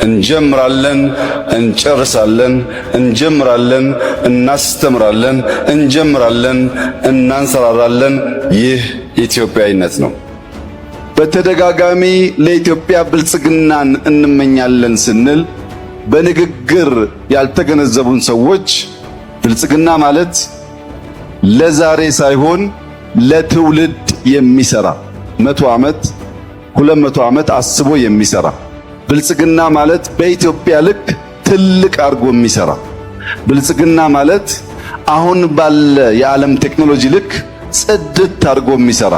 እንጀምራለን፣ እንጨርሳለን፣ እንጀምራለን፣ እናስተምራለን፣ እንጀምራለን፣ እናንሰራራለን። ይህ ኢትዮጵያዊነት ነው። በተደጋጋሚ ለኢትዮጵያ ብልጽግናን እንመኛለን ስንል በንግግር ያልተገነዘቡን ሰዎች ብልጽግና ማለት ለዛሬ ሳይሆን ለትውልድ የሚሰራ 100 ዓመት 200 ዓመት አስቦ የሚሰራ፣ ብልጽግና ማለት በኢትዮጵያ ልክ ትልቅ አድርጎ የሚሰራ፣ ብልጽግና ማለት አሁን ባለ የዓለም ቴክኖሎጂ ልክ ጽድት አድርጎ የሚሰራ፣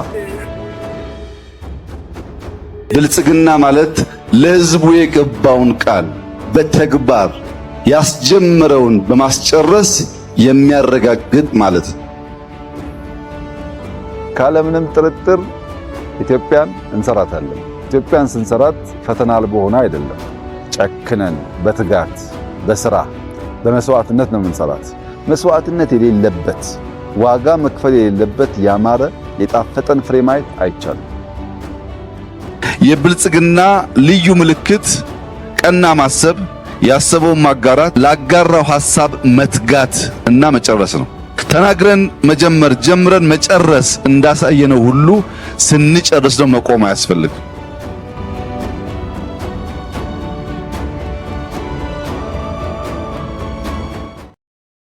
ብልጽግና ማለት ለሕዝቡ የገባውን ቃል በተግባር ያስጀመረውን በማስጨረስ የሚያረጋግጥ ማለት ነው። ካለምንም ጥርጥር ኢትዮጵያን እንሰራታለን። ኢትዮጵያን ስንሰራት ፈተና አልቦ ሆና አይደለም። ጨክነን በትጋት፣ በስራ፣ በመስዋዕትነት ነው የምንሰራት። መስዋዕትነት የሌለበት፣ ዋጋ መክፈል የሌለበት ያማረ የጣፈጠን ፍሬ ማየት አይቻልም። የብልጽግና ልዩ ምልክት ቀና ማሰብ፣ ያሰበውን ማጋራት፣ ላጋራው ሐሳብ መትጋት እና መጨረስ ነው። ተናግረን መጀመር፣ ጀምረን መጨረስ እንዳሳየነው ሁሉ ስንጨርስ ነው መቆም አያስፈልግም።